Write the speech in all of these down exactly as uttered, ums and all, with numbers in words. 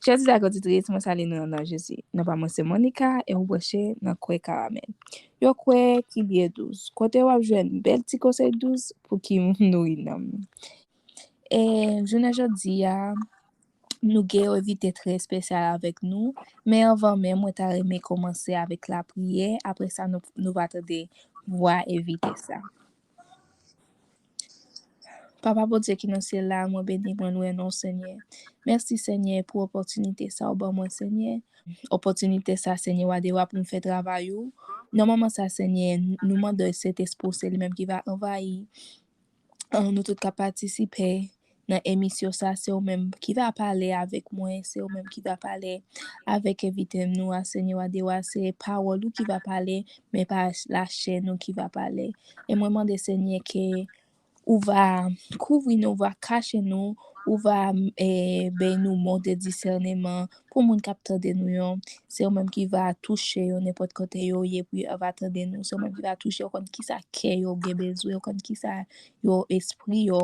Chè oditè ak oditris, mwen salye nou nan non Jezi. Non pa mwen se Monica e ou branche nan Kwè Karamèl. Yon kwè ki byen dous, kote w ap jwenn bèl ti konsèy dous pou ki nouri nanm. E jounen jodi a, nou gen yon envite trè espesyal avèk nou, men anvan menm, mwen ta renmen kòmanse avèk lapriyè, apre sa nou, nou va tande vwa envite sa. Papa Bondye ki nan syèl la, mwen beni, mwen lwe non w, Senyè. Mèsi, Senyè, pou opòtinite sa w ban mwen, Senyè. Opòtinite sa, Senyè, w a dewa pou m fè travay ou. Nan moman sa, Senyè, nou mande Sentespri w, se li menm ki va anvayi an, nou tout k ap patisipe nan emisyon sa, se ou menm ki va pale avèk mwen, se ou menm ki va pale avèk envite nou a, Senyè, w a dewa, se pawòl ou ki va pale, men pa lachè nou ki va pale. E mwen mande, Senyè, ke ou va kouvri nou, ou va kache nou, ou va, eh, bay nou mon de disèneman pou moun k ap tande nou yo. Se ou menm ki va touche yo nenpòt kote yo ye, pou yo va tande nou. Se ou menm ki va touche yo, konn kisa kè yo gen bezwen, ou konn kisa yo, espri yo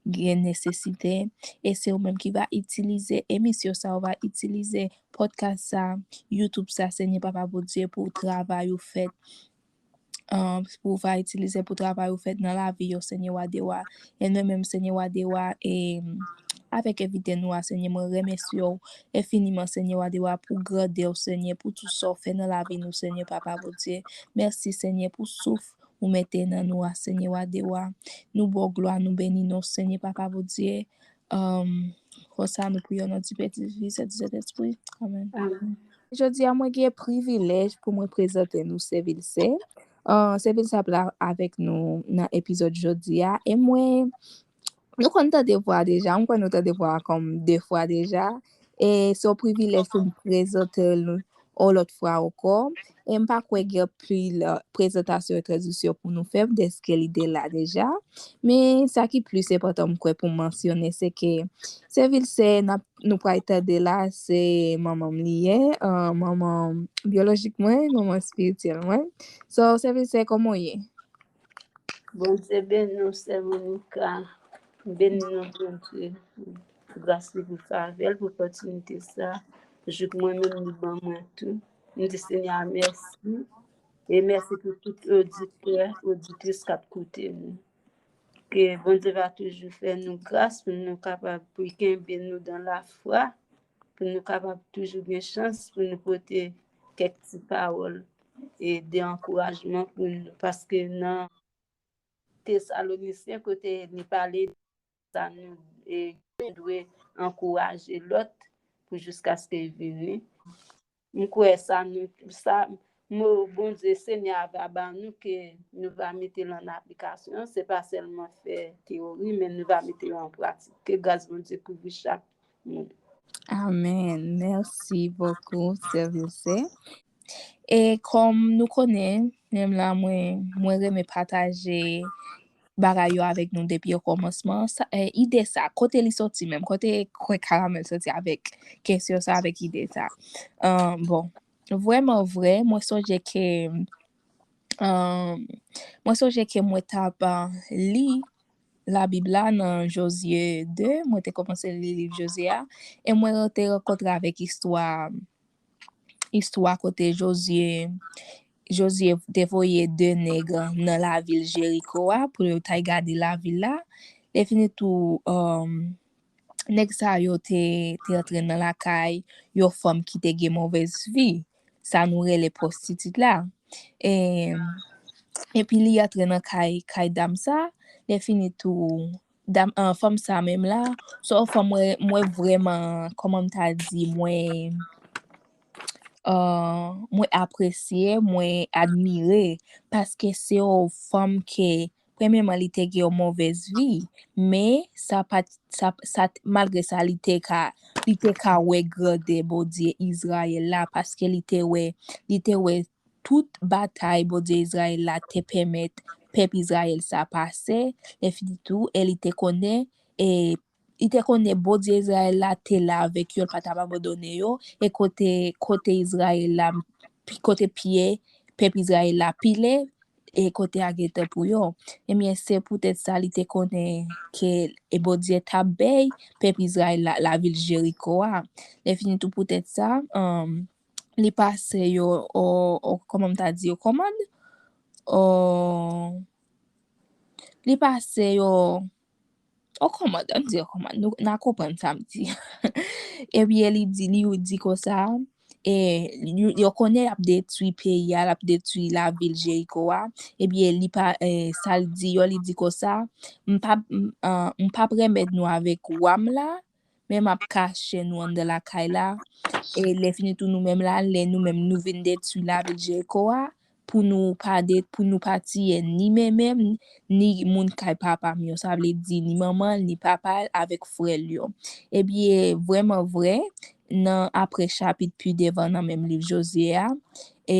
gen nesesite. E se ou menm ki va itilize emisyon sa, ou va itilize podcast sa, YouTube sa, Senyè Papa Bondye, pou travay ou fèt, um, pou w va itilize pou travay ou fèt nan lavi yo, Senyè Wa de Wa. E mwen menm, Senyè Wa de Wa, e avèk envite nou a, Senyè, mwen remèsye w enfiniman, Senyè Wa de Wa, pou grandè w, Senyè, pou tout sa w fè nan lavi nou, Senyè Papa Bondye. Mèsi, Senyè, pou souf ou mete nan nou a, Senyè Wa de Wa. Nou ba w glwa, nou beni non, Senyè Papa Bondye. Um, konsa nou priye o non di Peti, Fis e di Sentespri. Amèn. Amèn. Jodi a, mwen gen privilèj pou mwen prezante nou Sè Vilsè. Uh, Sè Vilsè ap la avèk nou nan epizòd jodi a. E mwen, nou konn tande vwa deja, mwen kwè nou tande vwa kòm de fwa deja. E se yon privilèj pou m prezante l yon lòt fwa ankò. E m pa kwè gen anpil, uh, prezantasyon e entwodiksyon pou nou fè, dèske li te la deja. Men sa ki plis enpòtan, m kwè, pou m mansyonnen, se ke Sè Vilsè n ap, nou pral tande la, se manman m li ye, uh, manman byolojik mwen, manman espirityèl mwen. So, Sè Vilsè, kòman w ye? Bondye beni w, Sè Monica. Beni non Bondye. Gras li pou favè l, pou opòtinite sa. Jouk mwen menm, li ban mwen tou. M di Senyè a mèsi. E mèsi pou tout oditè, oditris k ap koute nou. Ke Bondye va toujou fè nou gras pou nou kapab, pou l kenbe nou dan lafwa, pou nou kapab toujou gen chans pou nou pote kèk ti pawòl e de ankourajman pou nou, paske nan Tesalonisyen kote li pale sa nou, e, dwe ankouraje lòt pou jiskaske l vini. M kwè sa nou, sa mo Bondye Senyè a va ba nou ke nou va mete l an aplikasyon, se pa sèlman fè teyori, men nou va mete yo an pratik. Ke gras Bondye kouvri chak moun. Amèn. Merci beaucoup, Sè Vilsè. E kòm nou konnen, menm la, mwen, mwen renmen pataje bagay yo avèk nou depi okòmansman. Sa, eh, ide sa, kote li soti menm? Kote Kwè Karamèl soti avèk kesyon sa, avèk ide sa? Ah, bon, vrèman vre, mwen sonje ke, ah, mwen sonje ke mwen t ap, ah, li Labib la nan Jozye de, mwen te kòmanse li liv Jozye a, e mwen te rankontre avèk istwa, istwa kote Jozye, Jozye te voye de nèg nan lavil Jeriko a pou yo t al gade lavil la. Lè fini tou, um, nèg sa yo te, te antre nan lakay yon fanm ki te gen movèz vi, sa nou rele pwostitit la. E, epi li antre nan kay, kay dam sa, lè fini tou, dam, ah, fanm sa menm la, se yon fanm mwen, mwen vrèman, kòman m ta di, mwen, ah, mwen apresye, mwen admire, paske se yon fanm ke, premyèman, li te gen yon movèz vi, men sa pa t, sa, sa, malgre sa, li te ka, li te ka wè grandè Bondye Izrayèl la, paske li te wè, li te wè tout batay Bondye Izrayèl la te pèmèt pèp Izrayèl sa pase, lè fini tou, e li te konnen, e li te konnen Bondye Izrayèl la te la avèk yo, l pa t ap abandone yo, e kote, kote Izrayèl la, pi-, kote pye pèp Izrayèl la pile, e kote a gentan pou yo. Ebyen, se poutèt sa li te konnen ke e Bondye t ap bay pèp Izrayèl la, lavil Jeriko a. Lè fini tou poutèt sa, um, li pase yo, o, o, kòman m ta di yo, kòmand? O, li pase yo, o kòmand, ann di o kòmand, nou, n a konprann sa m di. Ebyen, li di, li di konsa, e, yo, yo konnen l ap detwi peyi a, l ap detwi lavil Jeriko a. Ebyen, li pa, e, sa l di yo, li di konsa, m p ap, m, an, m p ap renmèt nou avèk wa m la, men m ap kache nou anndan lakay la. E lè fini tou nou menm la, lè nou menm nou vin detwi lavil Jeriko a, pou nou pa de, pou nou pa tiye ni men menm, ni moun kay papa m yo. Sa vle di ni manman l, ni papa l, avèk frè l yo. Ebyen, vrèman vrè, nan apre chapit pi devan nan menm liv Jozye a, e,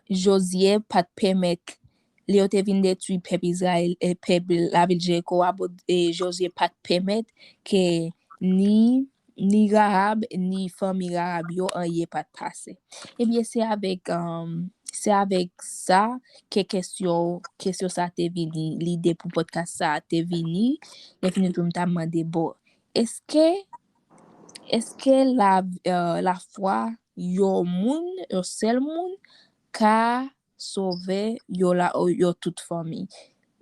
Jozye pa t pèmèt, lè yo te vin detwi pèp Izrayèl, e, pèp lavil Jeriko a, Bon-, e, Jozye pa t pèmèt ke ni, ni Rahab, ni fanmi Rahab yo, anyen pa t pase. Ebyen, se avèk, um, se avèk sa ke kesyon, kesyon sa te vini, lide pou podcast sa te vini. Lè fini tou, m ta mande, bon, èske, èske la, e, lafwa yon moun, yon sèl moun, ka sove yo la, yo tout fanmi?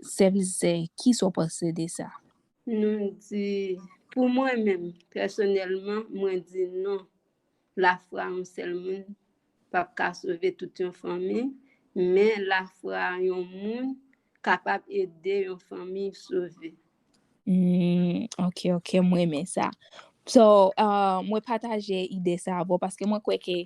Sè Vilsè, kisa w panse de sa? Nou di, pou mwen menm, pèsonèlman, mwen di non. Lafwa yon sèl moun p ap ka sove tout yon fanmi, men lafwa yon moun kapab ede yon fanmi sove. Hmm, ok, ok, mwen renmen sa. So, uh, mwen pataje ide sa avè w paske mwen kwè ke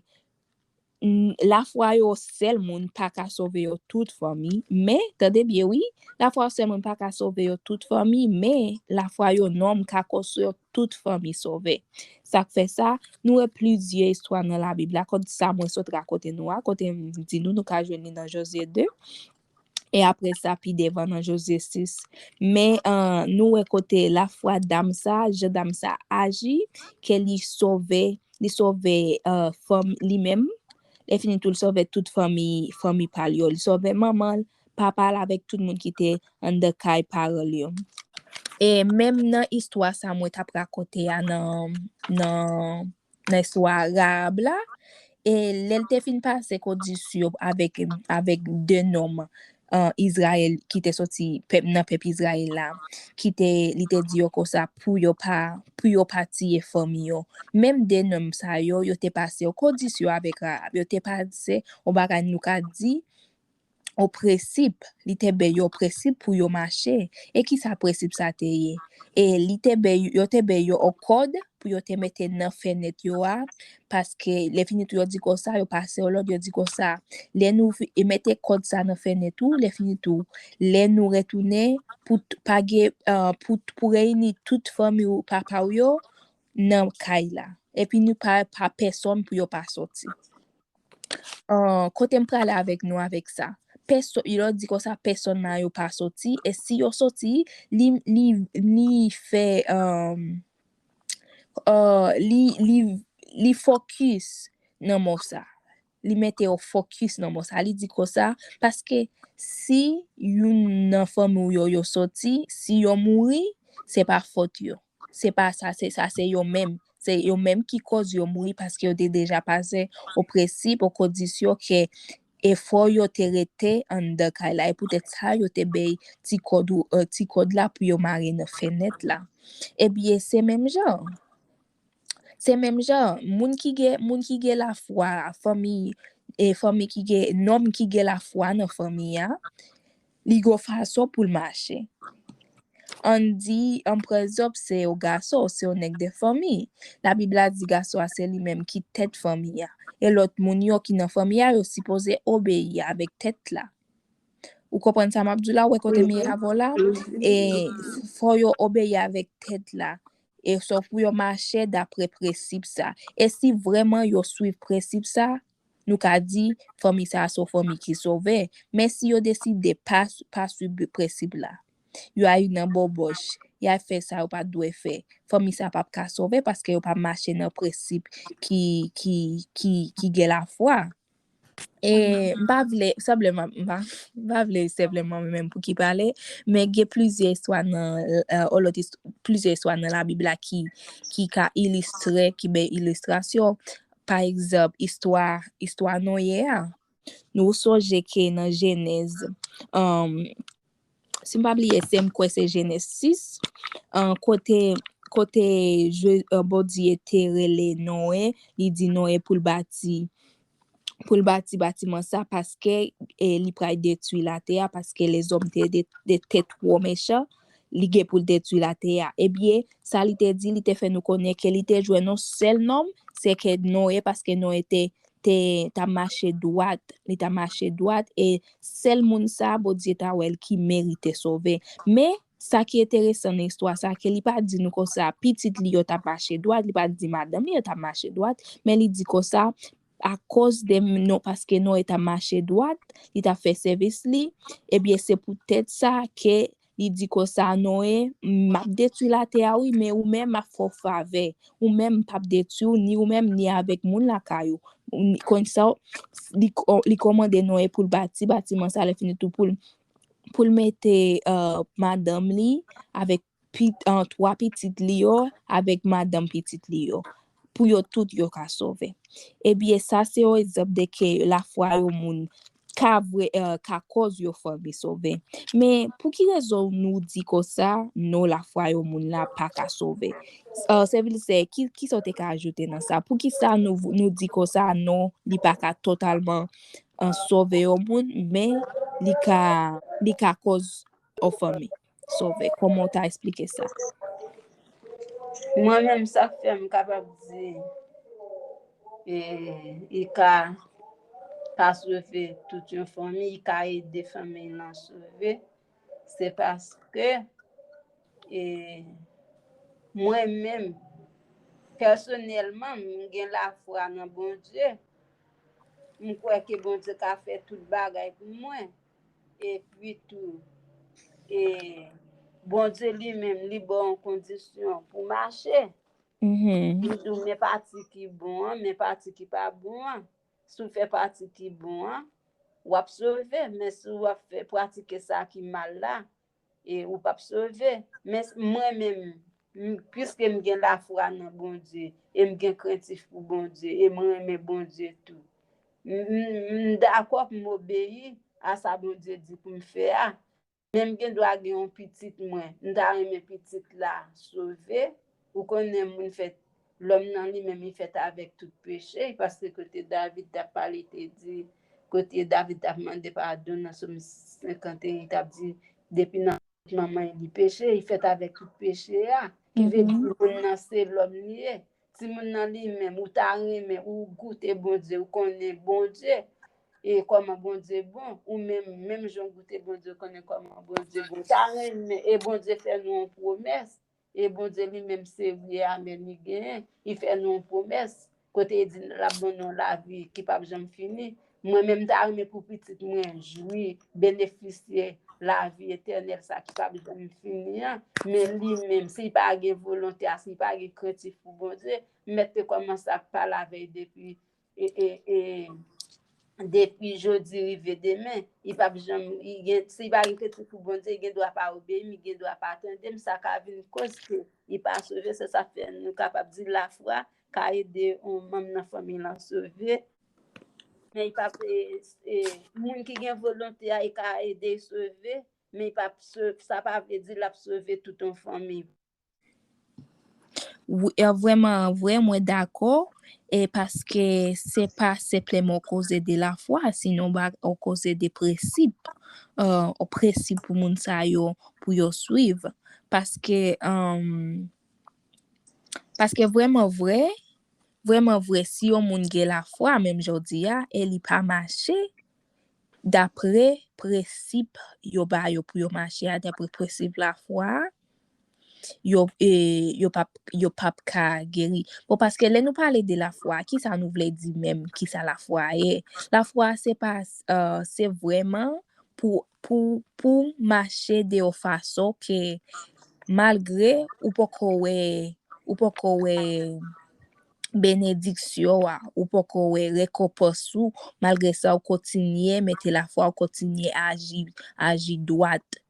n-, lafwa yon sèl moun pa ka sove yo tout fanmi, men, tande byen wi, lafwa yon sèl moun pa ka sove yo tout fanmi, men lafwa yon nonm ka kòz yo tout fanmi sove. Sa k fè sa, nou wè plizyè istwa nan Labib la, kòm sa mwen sot rakonte nou a, kote m di nou, nou ka jwenn li nan Jozye de, e apre sa, pi devan nan Jozye sis. Men, uh, nou wè kote lafwa dam sa, jan dam sa aji, ke li sove, li sove, uh, fanm li menm. Lè fini tou, li sove tout fanmi, fanmi pa l yo. Li sove manman l, papa l avèk tout moun ki te anndan kay paran l yo. E menm nan istwa sa mwen t ap rakonte a nan, nan, nan istwa Rahab la, e lè l te fin pase kondisyon avèk, avèk de nonm, uh, Izrayèl ki te soti pèp, nan pèp Izrayèl la, ki te, li te di yo konsa pou yo pa, pou yo pa tiye fanmi yo. Menm de nonm sa yo, yo te pase yon kondisyon avèk Rahab. Yo te pase yon bagay nou ka di yon prensip. Li te bay yo prensip pou yo mache. E kisa prensip sa te ye? E li te bay, yo te bay yo yon kòd pou yo te mete nan fenèt yo a, paske lè fini tou yo di konsa, yo pase yon lòd, yo di konsa, lè nou fi-, e mete kòd sa nan fènèt ou, lè fini tou, lè nou retounen, pou t-, pa gen, uh, pou, pou reyini tout fanmi w, papa w yo nan kay la. Epi nou pa, pa pèsonn pou yo pa soti. Uh, kote m prale avèk nou avèk sa? Pèsonn, yo di konsa, pèsonn nan yo pa soti, e si yo soti, li, li, li fè, um, uh, li, li, li fokis nan mo sa. Li mete yo fokis nan mo sa. Li di konsa, paske si youn nan fanmi w yo, yo soti, si yo mouri, se pa fòt yo. Se pa sa, se sa, se yo menm. Se yo menm ki kòz yo mouri paske yo te deja pase yon prensip, yon kondisyon ke e fò yo te rete anndan kay la. E poutèt sa, yo te bay ti kòd ou, eh, ti kòd la pou yo mare nan fenèt la. Ebyen, se menm jan. Se menm jan, moun ki gen, moun ki gen lafwa, fanmi, e fanmi ki gen, nonm ki gen lafwa nan fanmi a, li gon fason pou l mache. Ann di, ann pran egzanp, se yon gason, se yon nèg de fanmi. Labib la di gason a se li menm ki tèt fanmi a. E lòt moun yo ki nan fanmi a, yo sipoze obeyi avèk tèt la. Ou konprann sa m ap di w la? Ou wè kote m ye avè w la? E fò yo obeyi avèk tèt la. E sòf pou yo mache dapre prensip sa. E si vrèman yo swiv prensip sa, nou ka di, fanmi sa a se yon fanmi ki sove. Men si yo deside pa, pa swiv prensip la, y a nan bòbòch, y a fè sa yo pa t dwe fè, fanmi sa p ap ka sove paske yo pa mache nan prensip ki, ki, ki, ki gen lafwa. E m pa vle, senpleman, m pa, m pa vle senpleman mwen menm pou ki pale, men gen plizyè istwa nan, euh, yon lòt ist-, plizyè istwa nan Labib la ki, ki ka ilistre, ki bay ilistrasyon. Pa egzanp, istwa, istwa Noye a. Nou sonje ke nan Jenèz, um, si m pa bliye, se, m kwè se Jenèz sis, uh, kote, kote Je-, uh, Bondye te rele Noye, li di Noye pou l bati, pou l bati batiman sa, paske, e, li pral detwi latè a, paske lèzòm te, te, te, te twò mechan, li gen pou l detwi latè a. Ebyen, sa li te di, li te fè nou konnen ke li te jwenn yon sèl nonm, se ke Noye, paske Noye te, te, t ap mache dwat, li t ap mache dwat, e sèl moun sa, Bondye ta wè l ki merite sove. Men, sa ki enteresan nan istwa sa, ke li pa di nou konsa, pitit li yo t ap mache dwat, li pa di madanm li yo t ap mache dwat, men li di konsa, akòz de m-, non, paske Noye t ap mache dwat, li t ap fè sèvis li, ebyen, se poutèt sa ke li di konsa, Noye, m ap detwi latè a, wi, men ou menm, m ap fè w favè. Ou menm, m p ap detwi w, ni ou menm, ni avèk moun lakay ou. Ou, ni, konsa, li, li kòmande Noye pou l bati batiman sa, lè fini tou, pou l, pou l mete, euh, madanm li avèk pit-, euh, twa pitit li yo, avèk madanm pitit li yo, pou yo tout yo ka sove. Ebyen, sa se yon egzanp de ke lafwa yon moun ka vre, euh, ka kòz yon fanmi sove. Men, pou ki rezon nou di konsa, non, lafwa yon moun la pa ka sove? Euh, sèvilsè, ki, ki sa w te ka ajoute nan sa? Poukisa nou, nou di konsa, non, li pa ka totalman, euh, sove yon moun, men li ka, li ka kòz yon fanmi sove? Kòman w ta esplike sa? Mwen menm, sa k fè m kapab di, e, li ka pa sove tout yon fanmi, li ka ede fanmi lan sove, se paske, e, mwen menm, pèsonèlman, m gen lafwa nan Bondye. M kwè ke Bondye ka fè tout bagay pou mwen. Epi tou, e, Bondye li menm, li ba w yon kondisyon pou mache. Li di w, men pati ki bon an, men pati ki pa bon an. Si w fè pati ki bon an, w ap sove. Men si w ap fè, pratike sa ki mal la, e ou p ap sove. Men s-, mwen menm, m-, piske m gen lafwa nan Bondye, e m gen krentif pou Bondye, e m renmen Bondye tou. M, m, m dakò pou m obeyi a sa Bondye di pou m fè a. Men m gen dwa gen yon pitit mwen. M ta renmen pitit la sove. Ou konnen moun fèt, lòm nan li menm, li fèt avèk tout peche, paske kote David t ap pale, te di, kote David t ap mande padon nan Sòm senkanteyen, li t ap di, depi nan manman li peche, li fèt avèk tout peche a. Ki vle di moun nan se lòm li ye. Timoun nan li menm, ou ta renmen, ou goute Bondye, ou konnen Bondye, e kòman Bondye bon, ou menm, menm jan w goute Bondye, ou konnen kòman Bondye bon. Ou ta renmen, e Bondye fè nou yon pwomès, e Bondye li menm se wi e amèn li genyen, li fè nou yon pwomès, kote li di l ap ban nou yon lavi ki p ap janm fini. Mwen menm, m ta renmen pou pitit mwen jwi, benefisye lavi etènèl sa ki p ap janm fini an. Men li menm, si l pa gen volonte a, si l pa gen krentif pou Bondye, m mèt te kòmanse ap pale avè l depi, e, e, e, depi jodi rive demen. Li p ap janm, li gen, si l pa gen krentif pou Bondye, li gen dwa pa obeyi m, li gen dwa pa tande m, sa ka vin koz ke li pa sove. Se sa k fè nou kapab di lafwa ka ede yon manm nan fanmi lan sove. Men li p ap, e, e, moun ki gen volonte a, li ka ede l sove, men li p ap so-, sa pa vle di l ap sove tout yon fanmi. Wi, e, vrèman vre, mwen dakò, e paske se pa senpleman yon koze de lafwa, sinon ba, yon koze de prensip, e, yon prensip pou moun sa yo, pou yo swiv. Paske, e, paske vrèman vre, vrèman vre, si yon moun gen lafwa, menm jan w di a, e li pa mache dapre prensip yo ba yo pou yo mache a, dapre prensip lafwa a, yo, e, yo p ap, yo p ap ka geri. Bon, paske lè nou pale de lafwa, kisa nou vle di menm, kisa lafwa ye? Lafwa se pa, e, se vrèman pou, pou, pou mache de yon fason ke malgre ou poko wè, ou poko wè, benediksyon a, ou poko wè rekonpans ou, malgre sa ou kontinye mete lafwa, ou kontinye aji, aji dwat.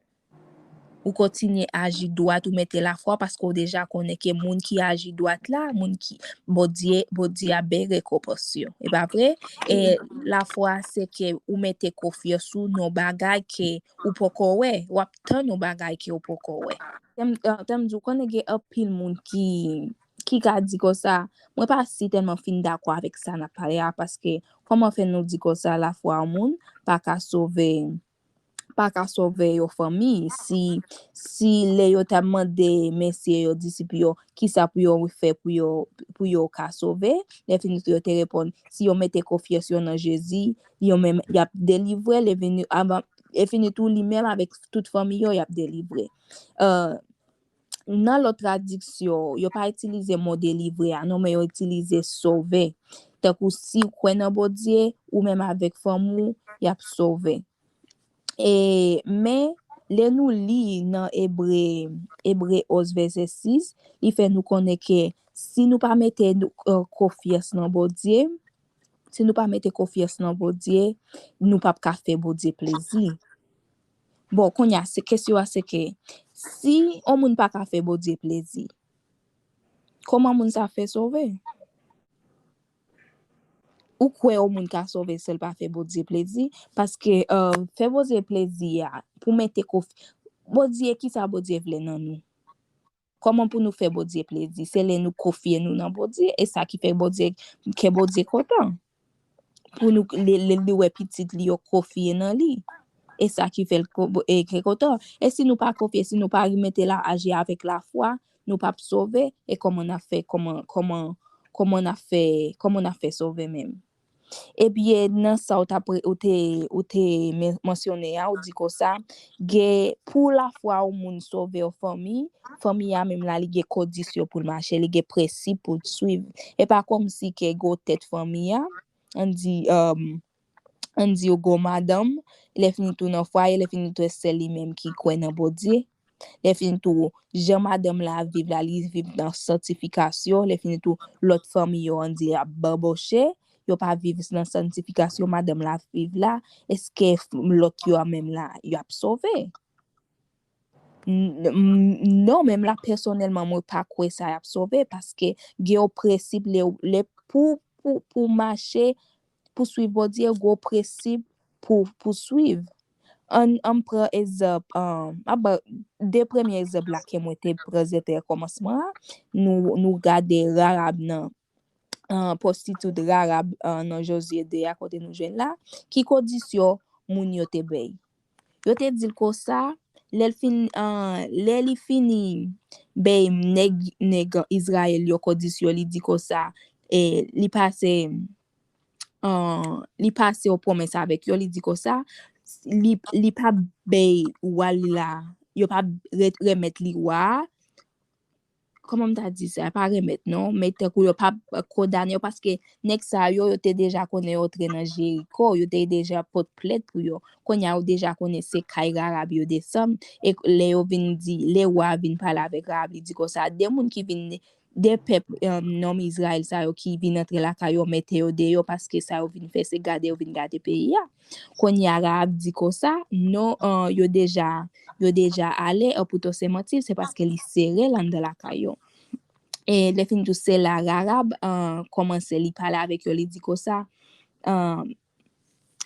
Ou kontinye aji dwat, ou mete lafwa paske ou deja konnen ke moun ki aji dwat la, moun ki Bondye, Bondye ap bay rekonpans yo. E pa vre? E lafwa se ke ou mete konfyans ou nan bagay ke ou poko wè, w ap tann yon bagay ke ou poko wè. Tanm, tanm di w konnen gen anpil moun ki, ki ka di konsa, mwen pa si tèlman fin dakò avèk sa n ap pale a, paske kòman fè nou di konsa lafwa yon moun pa ka sove, pa ka sove yon fanmi, si, si lè yo t ap mande mesye yo, disip yo, kisa pou yo fè pou yo, pou yo ka sove, lè fini tou yo te reponn, si yo mete konfyans yo nan Jezi, yo menm y ap delivre, lè fini, avan, lè fini tou li menm avèk tout fanmi yo, y ap delivre. Euh, nan lòt tradiksyon, yo pa itilize mo delivre a, non, men yo itilize sove. Tankou si w kwè nan Bondye, ou menm avèk fanmi w, y ap sove. E, men, lè nou li nan Ebre, Ebre onz vèsè sis, li fè nou konnen ke si nou pa mete nou, euh, konfyans nan Bondye, si nou pa mete konfyans nan Bondye, nou p ap ka fè Bondye plezi. Bon, kounye a, se, kesyon a se ke, si yon moun pa ka fè Bondye plezi, kòman moun sa fè sove? Ou kwè yon moun ka sove si l pa fè Bondye plezi? Paske, euh, fè Bondye plezi a, pou mete konf-, Bondye, kisa Bondye vle nan nou? Kòman pou nou fè Bondye plezi? Se lè nou konfye nou nan Bondye, e sa ki fè Bondye, kè Bondye kontan. Pou nou, li, li, li wè pitit li yo konfye nan li. E sa ki fè l ko-, e, kè kontan. E si nou pa konfye, si nou pa remete la, aji avèk lafwa, nou p ap sove. E kòman n ap fè, kòman, kòman, kòman n ap fè, kòman n ap fè sove menm? Epi, e, nan sa ou t ap, ou te, ou te men-, mansyone a, ou di konsa, gen, pou lafwa yon moun sove yon fanmi, fanmi a menm la, li gen kondisyon pou l mache, li gen prensip pou l swiv. E pa kòmsi ke gwo tèt fanmi a, ann di, um, ann di yo gwo madanm, lè fini tou nan fwaye, lè fini tou e sèl li menm ki kwè nan Bondye. Lè fini tou, jan madanm la ap viv la, li viv nan santifikasyon. Lè fini tou, lòt fanmi yo, ann di, ap banboche. Yo pa viv nan santifikasyon madanm la ap viv la. Èske f-, lòt yo a menm la, y ap sove? N-, n-, non, menm la, pèsonèlman, mwen pa kwè sa y ap sove, paske gen yon prensip, lè, lè pou, pou, pou mache, pou swiv Bondye, gen yon prensip pou, pou swiv. Ann, ann pran egzanp, um, m ap ba de premye egzanp la ke mwen te prezante nan kòmansman an. Nou, nou gade Rahab nan, uh, pwostitye Rahab, uh, nan Jozye de a, kote nou jwenn la. Ki kondisyon moun yo te bay? Yo te di l konsa, lè l fin, uh, lè li fini bay nèg, nèg Izrayèl yo kondisyon, li di konsa, e li pase, uh, li pase yon pwomès avèk yo, li di konsa, li, li p ap bay wa li la, yo p ap re-, remèt li wa a, kòman m ta di sa, pa remèt non, men tankou yo p ap kondane yo, paske nèg sa yo, yo te deja konnen yo antre nan Jeriko, yo te deja pote plent pou yo. Kounye a, yo deja konnen se kay Rahab yo desann, e lè yo vin di, lè wa a vin pale avèk Rahab, li di konsa, de moun ki vin, de pèp, um, nonm Izrayèl sa yo ki vin antre lakay yo, mete yo deyò, paske sa yo vin fè, se gade yo vin gade peyi a. Kounye a, Rahab di konsa, non, uh, yo deja, yo deja ale, e poutan se manti, se paske li sere l anndan lakay yo. E lè fini tou, se la Rahab, uh, kòmanse li pale avèk yo, li di konsa, uh,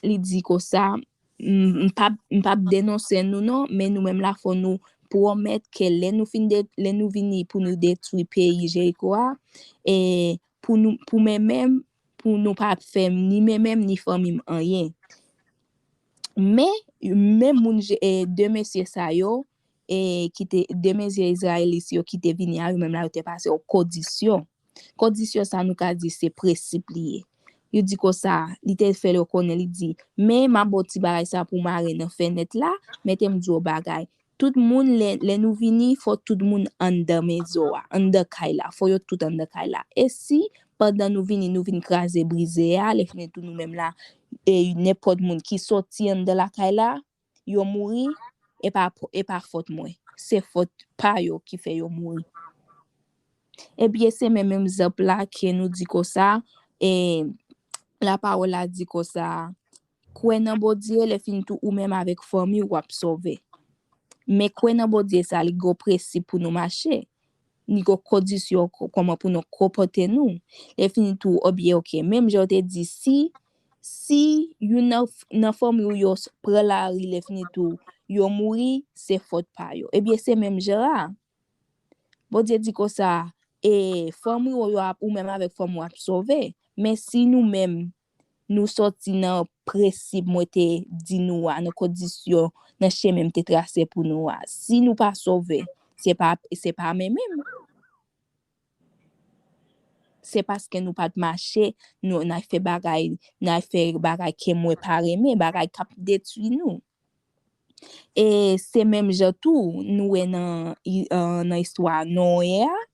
li di konsa, m, m p ap, m p ap denonse nou non, men nou menm la fò nou pwomèt ke lè nou fin de, lè nou vini pou nou detwi peyi Jeriko a, e pou nou, pou mwen menm, pou nou pa fè ni mwen menm ni fanmi m anyen. Men, men moun Je-, e, de mesye sa yo, e, ki te, de mesye Izrayelit yo ki te vini a, yo menm la, yo te pase yon kondisyon. Kondisyon sa, nou ka di se prensip li ye. Yo di konsa, li te fè yo konnen, li di, men m ap ba w ti bagay sa pou w mare nan fenèt la, men te m di w yon bagay. Tout moun, lè, lè nou vini, fò tout moun anndan mezon an, anndan kay la. Fò yo tout anndan kay la. E si, pandan nou vini, nou vin kraze brize a, lè fini tou nou menm la, e nenpòt moun ki soti anndan lakay la, yo mouri, e pa, e pa fòt mwen. Se fòt pa yo ki fè yo mouri. Ebyen, se menm egzanp la ke nou di konsa, e lapawòl la di konsa, kwè nan Bondye, lè fini tou ou menm avèk fanmi w ap sove. Men kwè nan Bondye sa, li gen prensip pou nou mache. Li gen kondisyon kòman pou nou konpòte nou. Lè fini tou, ebyen, oke, menm jan w te di, si, si youn nan, nan fanmi w yo pran lari, lè fini tou, yo mouri, se fòt pa yo. Ebyen, se menm jan a. Bondye di konsa, e fanmi w yo ap, ou menm avèk fanmi w ap sove. Men si nou menm, nou sòti nan prensip mwen te di nou a, nan kondisyon, nan chemen m te trase pou nou a, si nou pa sove, se pa, se pa men menm. Se paske nou pa t mache, nou, n a fè bagay, n a fè bagay ke mwen pa renmen, bagay k ap detwi nou. E se menm jan tou, nou wè nan, nan istwa Noye a,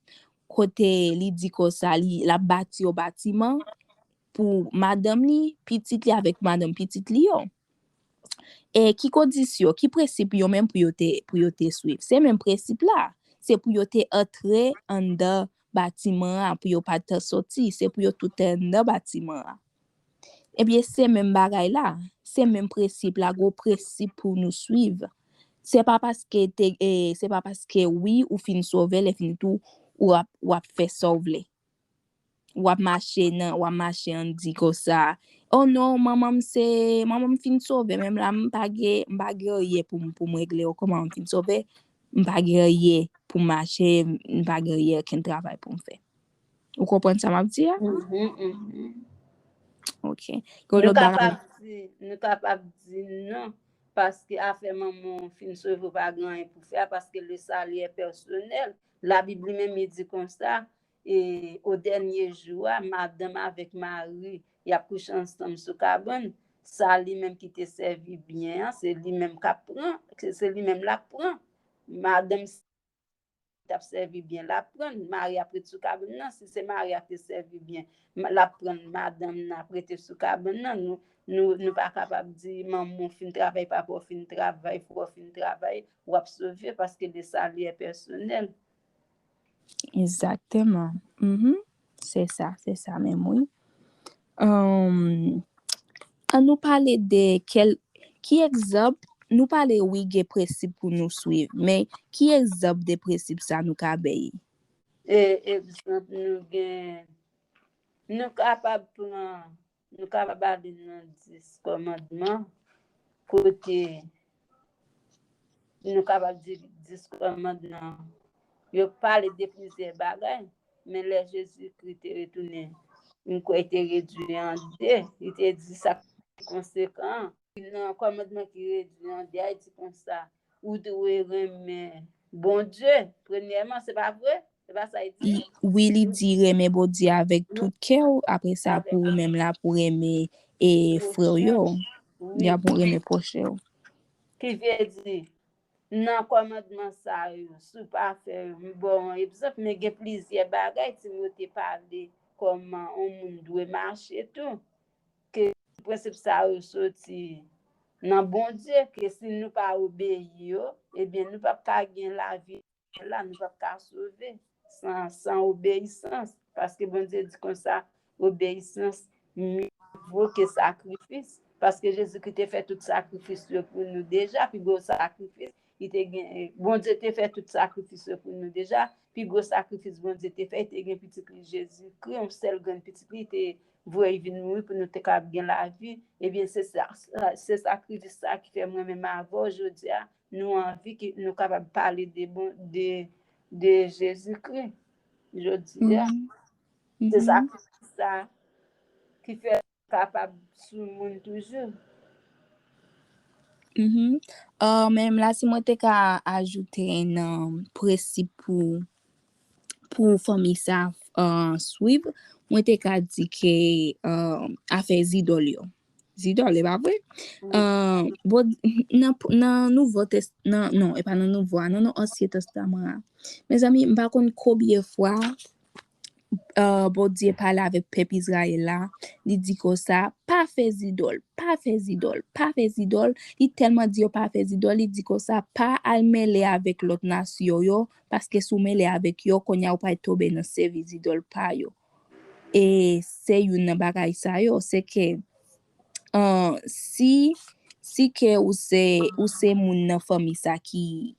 kote li di konsa, li, l ap bati yon batiman pou madanm li, pitit li avèk madanm pitit li yo. E ki kondisyon, ki prensip yo menm pou yo te, pou yo te swiv? Se menm prensip la. Se pou yo te antre anndan batiman an, pou yo pa t sòti. Se pou yo tout te anndan batiman an. Ebyen, se menm bagay la. Se menm prensip la, gen prensip pou nou swiv. Se pa paske te, e, se pa paske wi, ou fin sove, lè fini tou, w ap, w ap fè sa w vle. W ap mache nan, w ap mache an di konsa, oh non, manman m se, manman m fin sove, menm la, m pa gen, m pa gen anyen pou m, pou m regle yo, kòman m fin sove, m pa gen anyen pou m mache, m pa gen anyen, okenn travay pou m fè. Ou konprann sa m ap di a? Mhm, mhm. Ok. Gen lòt bagay? Nou kapab di, nou kapab di non, paske afè manman w fin sove w pa gen anyen pou fè a, paske le salut est personnel. Labib li menm li di konsa, e o dènye jou a, madanm avèk mari, y ap kouche ansanm sou kabann. Sa li menm ki te sèvi byen an, se li menm k ap pran, se, se li menm l ap pran. Madanm t ap sèvi byen, l ap pran, mari ap ret sou kabann nan. Si se mari a te sèvi byen, l ap pran madanm nan, ap rete sou kabann nan. Nou, nou, nou pa kapab di, manman w fin travay, papa w fin travay, frè w fin travay, w ap sove, paske le salut est personnel. Egzakteman. Mhm. Se sa, se sa menm, wi. Ahn, ann nou pale de kèl, ki egzanp, nou pale, wi, gen prensip pou nou swiv, men ki egzanp de prensip sa nou ka bay? E, egzanp, nou gen, nou kapab pran, nou kapab ale nan dis kòmandman, kote nou kapab di dis kòmandman, yo pale de plizyè bagay, men lè Jezikri te retounen, m kwè li te redui an de, li te di sa ki konsekan. Nan kòmandman ki redui an de a, li di konsa, ou dwe renmen Bondye, premyèman, se pa vre? Se pa sa li di? Wi, li di renmen Bondye avèk tout kè w, apre sa, pou ou menm la, pou renmen e frè w yo. Wi. Ya pou renmen pwochen w. Ki vle di, nan kòmandman sa yo, si w pa fè yo, m ba w yon egzanp, men gen plizyè bagay Timote pale kòman yon moun dwe mache tou. Ke prensip sa yo soti nan Bondye, ke si nou pa obeyi yo, ebyen, nou p ap ka gen lavi la, nou p ap ka sove san, san obeyisans. Paske Bondye di konsa, obeyisans mye vo ke sakrifis. Paske Jezikri te fè tout sakrifis yo pou nou deja, pi gwo sakrifis, li te gen, Bondye te fè tout sakrifis yo pou nou deja, pi gwo sakrifis Bondye te fè, li te gen pitit li Jezikri, yon sèl grenn pitit li, li te voye vin mouri pou nou te kapab gen lavi. Ebyen, se sa, se sakrifis sa ki fè mwen menm avè w jodi a, nou anvi ke nou kapab pale de bon, de, de Jezikri jodi a. Mhm. Se sakrifis sa ki fè kapab sou moun toujou. Mhm. Ah, men la, si mwen te ka ajoute nan prensip pou, pou fanmi sa, ah, swiv, mwen te ka di ke, ah, afè zidòl yo. Zidòl, e pa vre? Wi. Ah, bon, nan, nan Nouvo Test-, nan, non, e pa nan Nouvo a, nan, nan Ansyen Testaman a. Mezanmi, m pa konn konbyen fwa uh, Bondye pale avèk pèp Izrayèl la, li di konsa, pa fè zidòl, pa fè zidòl, pa fè zidòl. Li tèlman di yo pa fè zidòl, li di konsa, pa al mele avèk lòt nasyon yo, paske si w mele avèk yo, kounye a ou pral tonbe nan sèvis zidòl pa yo. E se youn nan bagay sa yo, se ke uh, si si ke ou se ou se moun nan fanmi sa ki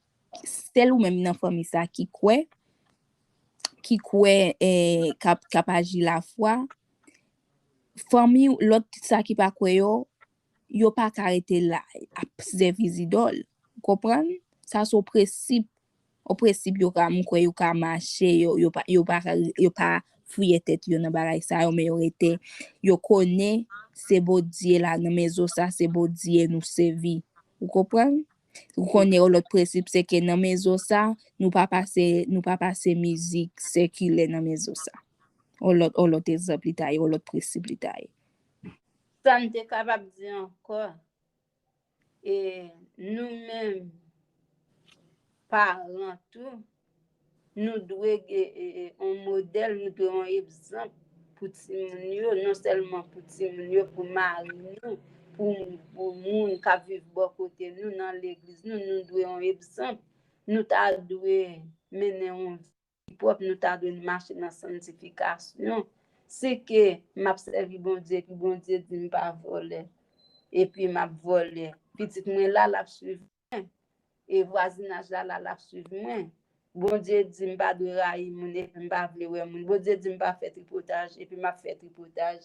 sèl ou menm nan fanmi sa ki kwè ki kwè eh, k ap k ap aji lafwa, fanmi lòt sa ki pa kwè yo, yo pa ka rete la ap sèvi zidòl. Ou konprann? Sa se yon prensip, yon prensip yo ka m kwè yo ka mache, yo yo pa yo pa ka yo pa fouye tèt yo nan bagay sa yo, men yo rete yo konnen se Bondye la nan mezo sa, se Bondye nou sèvi. Ou konprann? Ou konnen yon lòt prensip se ke nan mezo sa, nou pa pase nou pa pase mizik sekilè nan mezo sa. Yon lòt yon lòt egzanp li ta ye, yon lòt prensip li ta ye. Sa m te kapab di ankò, e nou menm paran tou, nou dwe gen yon modèl, nou dwe yon egzanp pou timoun yo, non sèlman pou timoun yo, pou mari nou, pou pou moun k ap viv bò kote nou, nan legliz nou, nou dwe yon egzanp. Nou ta dwe mennen yon vi pwòp, nou ta dwe mache nan santifikasyon. Si ke m ap sèvi Bondye epi Bondye di m pa vòlè, epi m ap vòlè, pitit mwen la l ap swiv mwen, e vwazinaj la la l ap swiv mwen. Bondye di m pa dwe rayi moun epi m pa vle wè moun. Bondye di m pa fè tripotaj epi m ap fè tripotaj.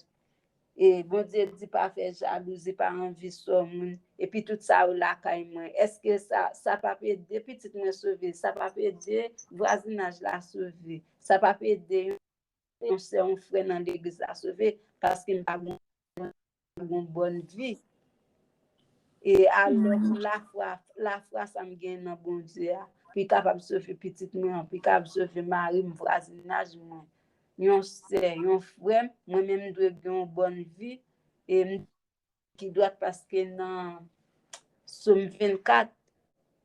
E Bondye di pa fè jalouzi, pa anvi sò moun, epi tout sa yo lakay mwen. Èske sa sa p ap ede pitit mwen sove? Sa p ap ede vwazinaj la sove? Sa p ap ede yon sè, yon frè nan legliz la sove? Paske m pa gen yon bòn vi. E alò lafwa lafwa sa m gen nan Bondye a, pou l kapab sove pitit mwen an, pou l kapab sove mari m, vwazinaj mwen, yon sè, yon frè m, mwen menm m dwe gen yon bòn vi. E m ki dwat paske nan Sòm vennkat,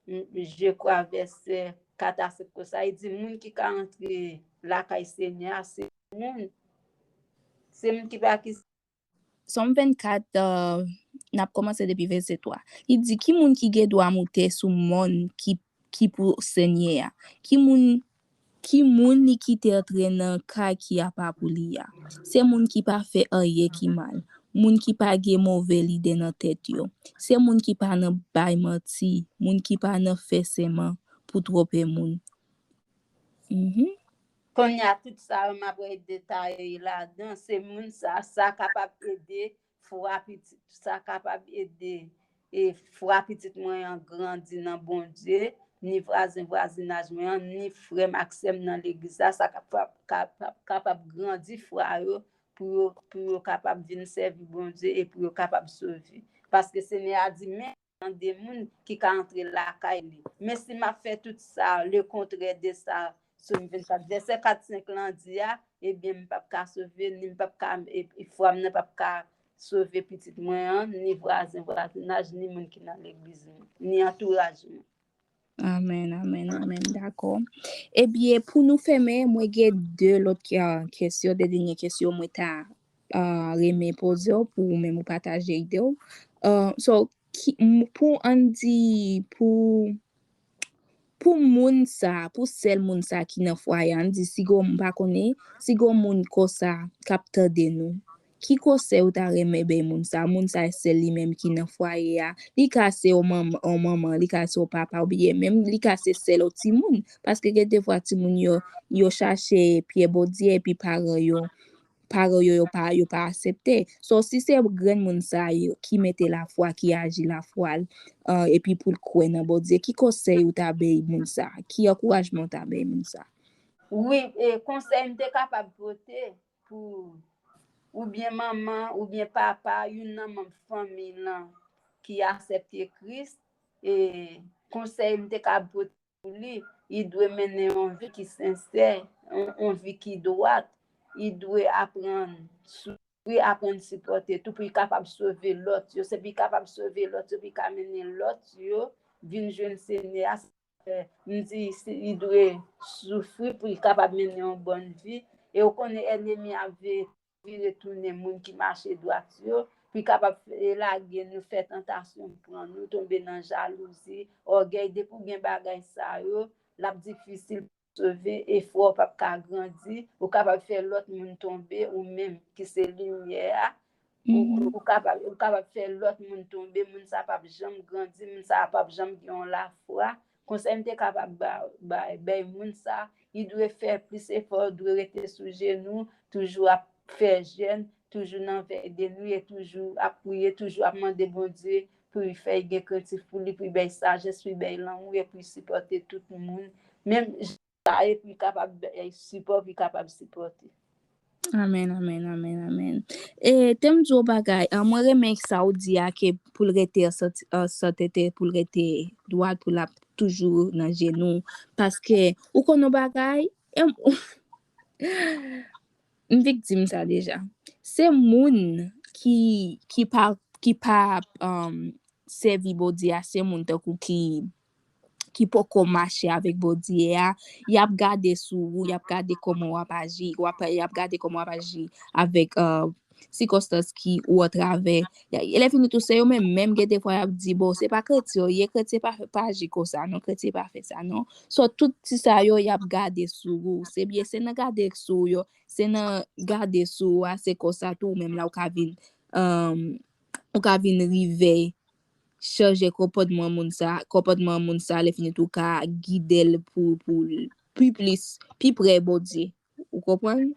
je kwa vèsè kat a senk konsa, li di moun ki ka antre lakay Senyè a se moun, se moun ki pa ki Sòm vennkat, uh, n ap kòmanse depi vèsè twa. Li di, ki moun ki gen dwa moute sou mòn ki, ki pou Senyè a? Ki moun ki moun li kite antre nan kay ki apa pou li a? Se moun ki pa fè anyen ki mal, moun ki pa gen move lide nan tèt yo. Se moun ki pa nan bay manti, moun ki pa nan fè sèman pou twonpe moun. Kounye a, tout sa yo m ap detaye ladan, se moun sa, sa kapab ede fwa pitit, sa kapab ede e fwa pitit mwen an grandi nan Bondye, ni vwazen vwazinaj mwen an, ni frè m ak sè m nan legliz la, sa kapab, kapab, kapab grandi fwa yo pou yo, pou yo kapab vin sèvi Bondye e pou yo kapab sove. Paske Senyè a di, men jan de moun ki ka antre lakay li. Men si m ap fè tout sa, lekontrè de sa, Sòm vennkat, vèsè kat, senk lan di a, ebyen, m p ap ka sove, ni m p ap ka, e, e fwa m nan p ap ka sove pitit mwen an, ni vwazen vwazinaj, ni moun ki nan legliz mwen, ni antouraj mwen. Amèn, amèn, amèn. Dakò. Ebyen, pou nou fèmen, mwen gen de lòt ke- kesyon, de dènye kesyon mwen ta uh, renmen poze w pou ou menm ou pataje ide w. Uh, so, ki, pou ann di, pou pou moun sa, pou sèl moun sa ki nan fwaye a, ann di si gon m pa konnen, si gon moun konsa k ap tande nou, ki konsèy ou ta renmen bay moun sa? Moun sa se li menm ki nan fwaye a, li ka se yon manman, yon manman, li ka se yon papa, oubyen menm li ka se sèl yon timoun, paske gen defwa timoun yo, yo chache pye Bondye epi paran yo paran yo yo pa yo pa aksepte. So si se granmoun sa yo ki mete lafwa, ki aji lafwa l, uh, epi pou l kwè nan Bondye, ki konsèy ou ta bay moun sa? Ki ankourajman ou ta bay moun sa? Wi, e konsèy m te kapab pote pou oubyen manman oubyen papa, youn nan manm fanmi lan ki aksepte Kris, e konsèy m te kapab pote pou li, li dwe mennen yon vi ki sensè, yon, yon vi ki dwat. Li dwe aprann soufri, aprann sipòte tou pou li kapab sove lòt yo. Se pou li kapab sove lòt yo, pou li ka mennen lòt yo vin jwenn Senyè a. M di li dwe soufri pou li kapab mennen yon bòn vi. E ou konnen ènmi a vire tounen moun ki mache dwat yo, pou l kapab lage nou, fè tantasyon pran nou, tonbe nan jalouzi, ògèy. Depi w gen bagay sa yo, l ap difisil pou w sove, efò w p ap ka grandi, ou kapab fè lòt moun tonbe, ou menm ki se limyè a, ou, ou kapab, ou kapab fè lòt moun tonbe, moun sa p ap janm grandi, moun sa p ap janm gen yon lafwa. Konsèy m te kapab ba, bay, bay moun sa, li dwe fè plis efò, dwe rete sou jenou, toujou ap fè jèn, toujou nan vèy de nwi, e toujou ap priye, toujou ap mande Bondye pou li fè l gen krentif pou li, pou li bay sajès, pou li bay lanmou, e pou li sipòte tout moun. Menm jan sa ye, pou li kapab bay sipò, pou li kapab sipòte. Amèn, amèn, amèn, amèn. E te m di w bagay, ah, mwen renmen sa w di a, ke pou l rete an sante, an sante, pou l rete dwat, pou l ap toujou nan jenou. Paske ou konn yon bagay, e m, m viktim sa deja. Se moun ki, ki pa, ki pa, um, sèvi Bondye a, se moun tankou ki, ki poko mache avèk Bondye a, y ap gade sou ou, y ap gade kòman w ap aji, w ap, y ap gade kòman w ap aji avèk, uh, sikonstans ki ou atravè. E lè fini tou, se yo menm, menm gen defwa y ap di, bon, se pa kretyen yo ye, kretyen pa, pa aji konsa, non, kretyen pa fè sa, non. So, tout ti sa yo, y ap gade sou ou. Se byen, se nan gade sou ou yo, se nan gade sou ou a, se konsa tou, ou menm la, ou ka vin, um, ou ka vin rive chanje konpòtman moun sa, konpòtman moun sa, lè fini tou ka gide l pou, pou l pi plis, pi pre Bondye. Ou konprann?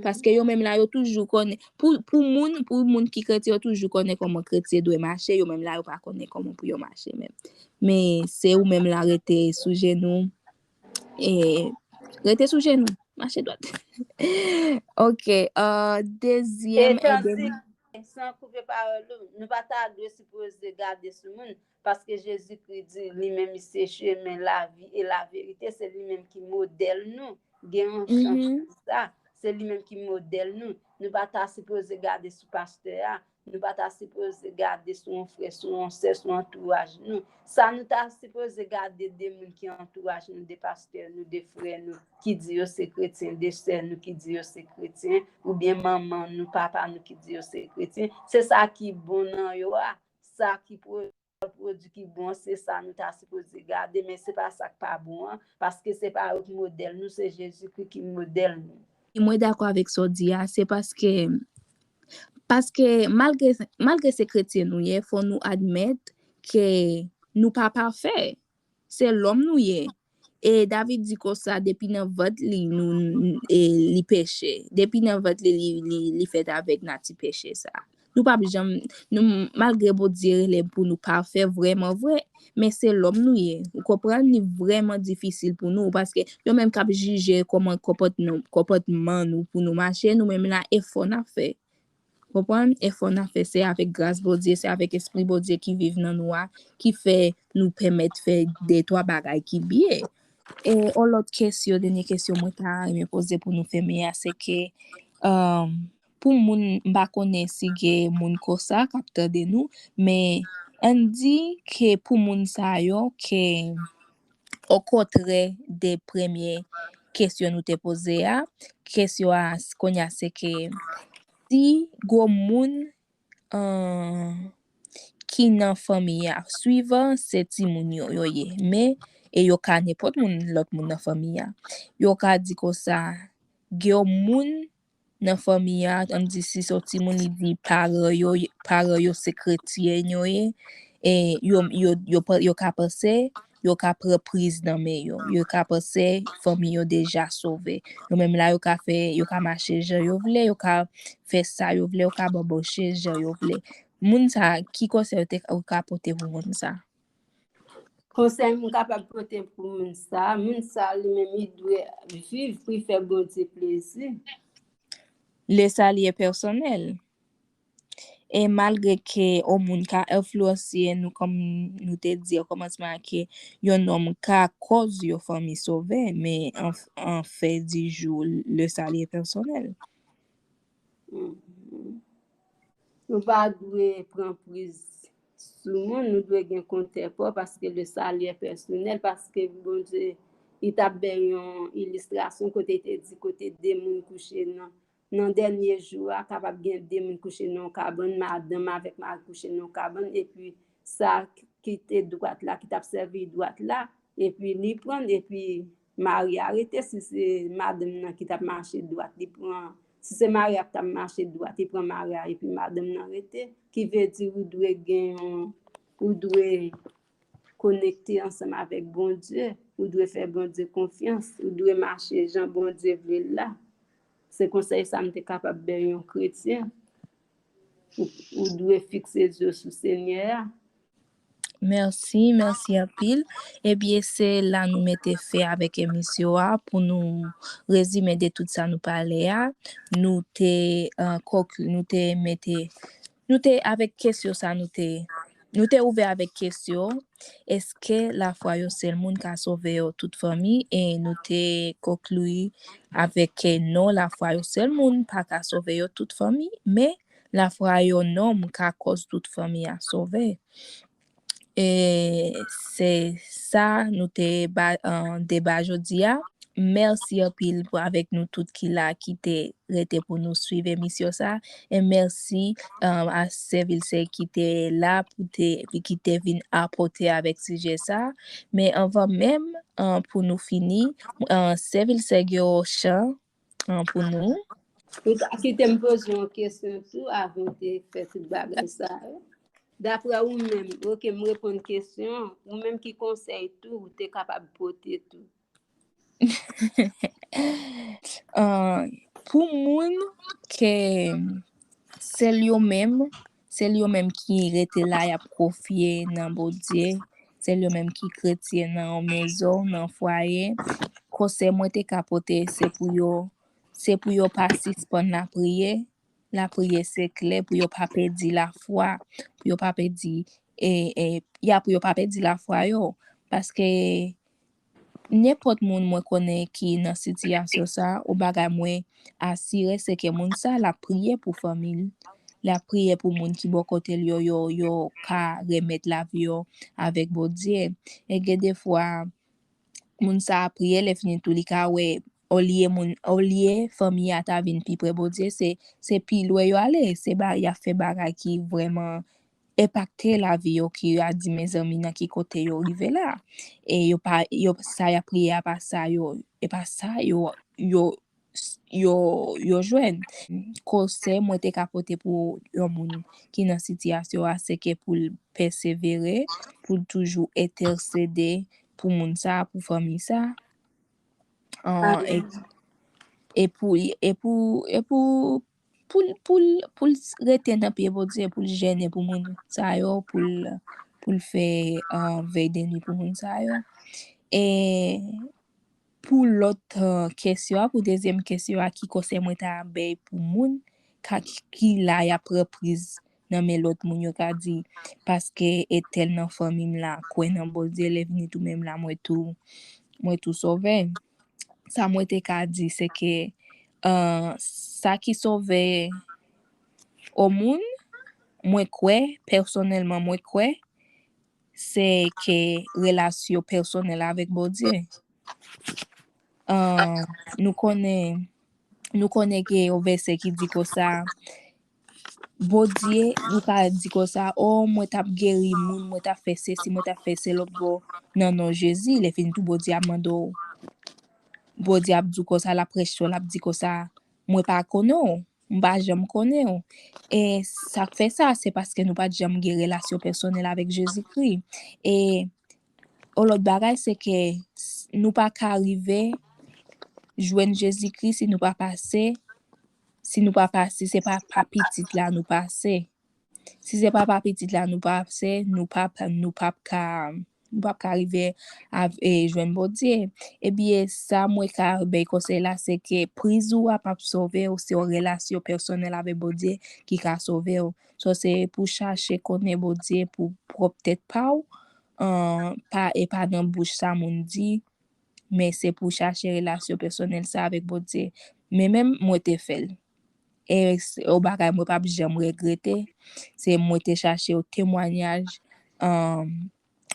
Paske yo menm la, yo toujou konnen, pou, pou moun, pou moun ki kretyen, yo toujou konnen kòman kretyen dwe mache, yo menm la, yo pa konnen kòman pou yo mache menm. Men se ou menm la rete sou jenou, e rete sou jenou, mache dwat. Ok, uh, dezyèm, e dènye. San koupe pawòl ou, nou pa ta dwe sipoze gade sou moun, paske Jezikri di li menm li se chemen, lavi e laverite, se li menm ki modèl nou. Gen yon chans pou sa, se li menm ki modèl nou. Nou pa ta sipoze gade sou pastè a, nou pa ta sipoze gade sou yon frè, sou yon sè, sou antouraj nou. Sa nou ta sipoze gade de moun ki antouraj nou, de pastè nou, de frè nou ki di yo se kretyen, de sè nou ki di yo se kretyen, oubyen manman nou, papa nou ki di yo se kretyen. Se sa ki bon nan yo a, sa ki pwodui ki bon, se sa nou ta sipoze gade, men se pa sa k pa bon an, paske se pa yo ki modèl nou, se Jezikri ki modèl nou. Mwen dakò avèk sa w di a, se paske, paske malgre, malgre se kretyen nou ye, fò nou admèt ke nou pa pafè. Se lòm nou ye. E David di konsa, depi nan vant li, nou, e, li peche. Depi nan vant li, li, li, li fèt avèk nati peche sa. Nou p ap janm, nou, malgre Bondye rele pou nou pafè, vrèman vre, men se lòm nou ye. Ou konprann? Li vrèman difisil pou nou, paske yo menm k ap jije kòman konpòtman, konpòtman nou pou nou mache, nou menm la, efò n ap fè. Konprann? Efò n ap fè, se avèk gras Bondye, se avèk Espri Bondye ki viv nan nou a, ki fè nou pèmèt fè de twa bagay ki byen. E yon lòt kesyon, dènye kesyon mwen ta renmen poze pou nou fèmen a, se ke, um, pou moun, m pa konnen si gen moun konsa k ap tande nou, men ann di ke pou moun sa yo, ke okontrè de premye kesyon nou te poze a, kesyon a s-, kounye a se ke si gwo moun, uh, ki nan fanmi a, swivan se timoun yo, yo ye, men, e yo ka nenpòt moun, lòt moun nan fanmi a. Yo ka di konsa, gen yon moun nan fanmi a, ann di si se yon timoun, li di paran yo, paran yo se kretyen yo ye, e yo, yo, yo, pa- yo ka panse, yo ka pran priz nan men yo, yo ka panse fanmi yo deja sove. Yo menm la, yo ka fè, yo ka mache jan yo vle, yo ka fè sa yo vle, yo ka banboche jan yo vle. Moun sa, ki konsèy ou te, ou ka pote pou moun sa? Konsèy m kapab pote pou moun sa, moun sa li menm li dwe viv pou l fè Bondye plezi. Le salut est personnel. E malgre ke yon moun ka enfliyanse nou, kòm nou te di o kòmansman an, ke yon nonm ka koz yon fanmi sove, men an, an fè di jou, le salut est personnel. Mhm. Nou pa dwe pran priz sou moun, nou dwe gen kontè pwòp, paske le salut est personnel, paske Bondye li t ap bay yon ilistrasyon kote li te di kote de moun kouche nan, nan dènye jou a, kapab gen de moun kouche nan yon kabann, madanm avèk mari kouche nan yon kabann, epi sa ki te dwat la, ki t ap sèvi dwat la, epi li pran l, epi mari a rete, si se madanm nan ki t ap mache dwat, li pran, si se mari a ki t ap mache dwat, li pran mari a, epi madanm nan rete, ki vle di ou dwe gen yon, ou dwe konekte ansanm avèk Bondye, ou dwe fè Bondye konfyans, ou dwe mache jan Bondye vle l la. Se konsèy sa m te kapab bay yon kretyen. Ou, ou dwe fikse zye w sou Senyè a. Mèsi, mèsi anpil. Ebyen, se la nou mete fen avèk emisyon a pou nou rezime de tout sa nou pale a. Nou te, uh, konkli, nou te mete, nou te avèk kesyon sa, nou te, nou te ouvè avèk kesyon, èske lafwa yon sèl moun ka sove yo tout fanmi? E nou te konkli avèk ke non, lafwa yon sèl moun pa ka sove yo tout fanmi, men lafwa yon nonm ka koz tout fanmi a sove. E se sa nou te ba, uh, deba jodi a. Mèsi anpil pou avèk nou tout ki la, ki te rete pou nou swiv emisyon sa. E mèsi, um, a Sè Vilsè ki te la pou te, ki te vin apòte avèk sijè sa. Men anvan menm, um, pou nou fini, uh, Sè Vilsè gen yon chan, uh, pou nou. Ou ta kite m poze yon kesyon tou avan w te fè tout bagay sa yo. Daprè ou menm, oke, m reponn kesyon an, ou menm ki konsèy tou ou te kapab pote tou? Uh, pou moun ke sèl yo menm, sèl yo menm ki rete la, y ap konfye nan Bondye, sèl yo menm ki kretyen nan yon mezon, nan fwaye, konsèy mwen te ka pote, se pou yo, se pou yo pa sispann lapriyè, lapriyè sekrè, pou yo pa pèdi lafwa, pou yo pa pèdi, e, e, ya, pou yo pa pèdi lafwa yo. Paske nenpòt moun mwen konnen ki nan sitiyasyon sa, yon bagay mwen asire, se ke moun sa, l ap priye pou fanmi l. L ap priye pou moun ki bò kote l yo, yo, yo ka remèt lavi yo avèk Bondye. E gen defwa, moun sa ap priye, lè fini tou, li ka wè, olye moun, olye fanmi a ta vin pi pre Bondye, se, se pi lwen yo ale, se ba, y ap fè bagay ki vrèman enpakte lavi yo, ki yo a di, mezanmi, nan ki kote yo rive la? E yo pa, yo, sa y ap priye a pa sa yo, e pa sa yo, yo, yo, yo jwenn. Konsèy mwen te ka pote pou yon moun ki nan sitiyasyon a, se ke pou l pèsevere, pou l toujou entèsede pou moun sa, pou fanmi sa. An, e, e pou, e pou, e pou, pou l, pou l, pou l rete nan pye Bondye, pou l jene pou moun sa yo, pou l, pou l fè, an, vèy de nwi pou moun sa yo. E pou lòt, an, kesyon an, pou dezyèm kesyon an, ki konsèy mwen ta bay pou moun ka, ki, ki la y ap pran priz nan men lòt moun, yo ka di, paske entèl nan fanmi m la kwè nan Bondye, lè vini tou menm la, mwen tou, mwen tou sove. Sa mwen te ka di, se ke, an, sa ki sove yon moun, mwen kwè, pèsonèlman, mwen kwè, se ke relasyon pèsonèl avèk Bondye. An, nou konnen, nou konnen gen yon vèsè ki di konsa, Bondye, nou ka di konsa, o, mwen t ap geri moun, mwen t ap fè sesi, mwen t ap fè sela bò nan non Jezi. Lè fini tou, Bondye ap mande w, Bondye ap di w konsa, l ap prèche w, l ap di konsa, mwen pa konnen w, m pa janm konnen w. E sa k fè sa, se paske nou pa t janm gen relasyon pèsonèl avèk Jezikri. E yon lòt bagay, se ke s-, nou pa ka rive jwenn Jezikri si nou pa pase, si nou pa pase, se pa pa pitit la nou pase. Si se pa pa pitit la nou pase, nou p ap, nou p ap ka, nou p ap ka rive av-, e, jwenn Bondye. Ebyen, sa mwen ka bay konsèy la, se ke priz ou a p ap sove w, se yon relasyon pèsonèl avèk Bondye ki ka sove w. So, se pou chache konnen Bondye pou pwòp tèt pa w, an, pa, e pa nan bouch sa moun di, men se pou chache relasyon pèsonèl sa avèk Bondye. Men menm mwen te fè l. E se yon bagay mwen p ap janm regrete. Se mwen te chache yon temwayaj, an,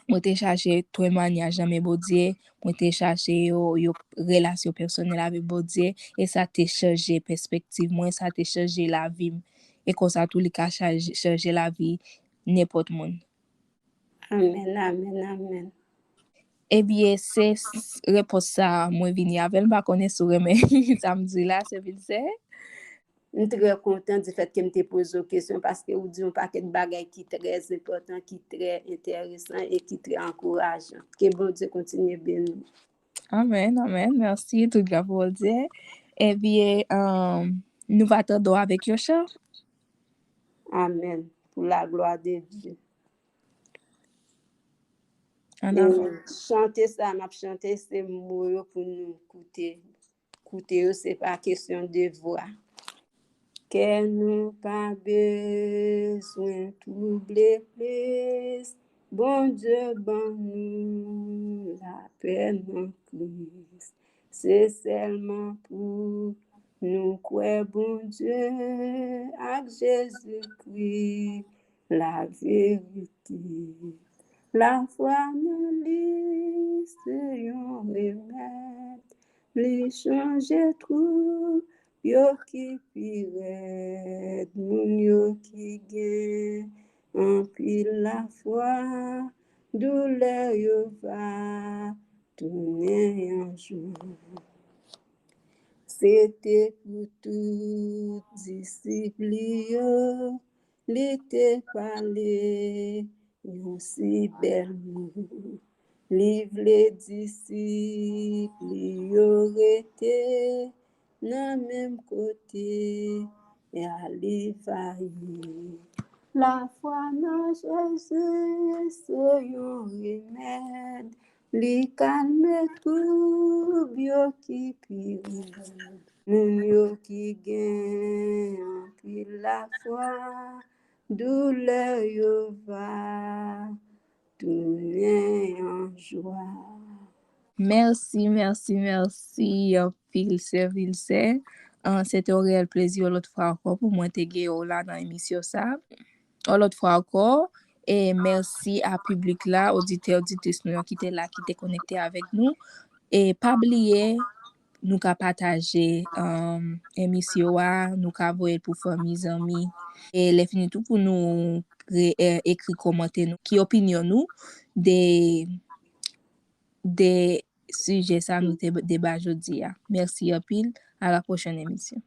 mwen te chache temwanyaj nan men Bondye, mwen te chache yo, yo relasyon pèsonèl avèk Bondye, e sa te chanje pèspektiv mwen, sa te chanje lavi m. E konsa tou li ka chanje, chanje lavi nenpòt moun. Amèn, amèn, amèn. Ebyen, se s- repons sa a mwen vini avè l. M pa konnen si w renmen sa m di la, Sè Vilsè. M trè kontan di fèt ke m te poze w kesyon paske ou di yon pakèt bagay ki trè enpòtan, ki trè enteresan e ki trè ankourajan. Ke Bondye kontinye beni w. Amèn, amèn. Mèsi, tout glwa pou Bondye. Ebyen, um, nou va tande w avèk yon chan. Amèn. Pour la gloire de Dieu. An avan. Chante sa m ap chante, se mo yo pou nou koute. Koute yo, se pa kesyon de vwa. Kè nou pa bezwen twouble plis. Bondye ban nou lapè nan Kris. Se sèlman pou nou kwè Bondye ak Jezikri laverite. Lafwa nan li se yon remèd. Li chanje twou yo ki pi rèd. Moun yo ki gen anpil lafwa, doulè yo va tounen an jwa. Se te pou tout disip li yo, li te pale yon si bèl mo. Li vle disip li yo rete nan menm kote a li va ye. Lafwa nan Jezi se yon remèd. Li kalme twoub yo ki pi rèd. Moun yo ki gen anpil lafwa, doulè yo va tounen an jwa. Mèsi, mèsi, mèsi anpil, Sè Vilsè. Ah, se te yon reyèl plezi yon lòt fwa ankò pou mwen te gen w la nan emisyon sa. Yon lòt fwa ankò, e mèsi a piblik la, oditè, oditris nou yo ki te la, ki te konekte avèk nou. E pa bliye, nou ka pataje, um, emisyon a, nou ka voye l pou fanmi, zanmi. E lè fini tou pou nou re, e, ekri kòmantè nou, ki opinyon nou de, de sijè sa nou te deba jodi a. Mèsi anpil, à la prochaine émission.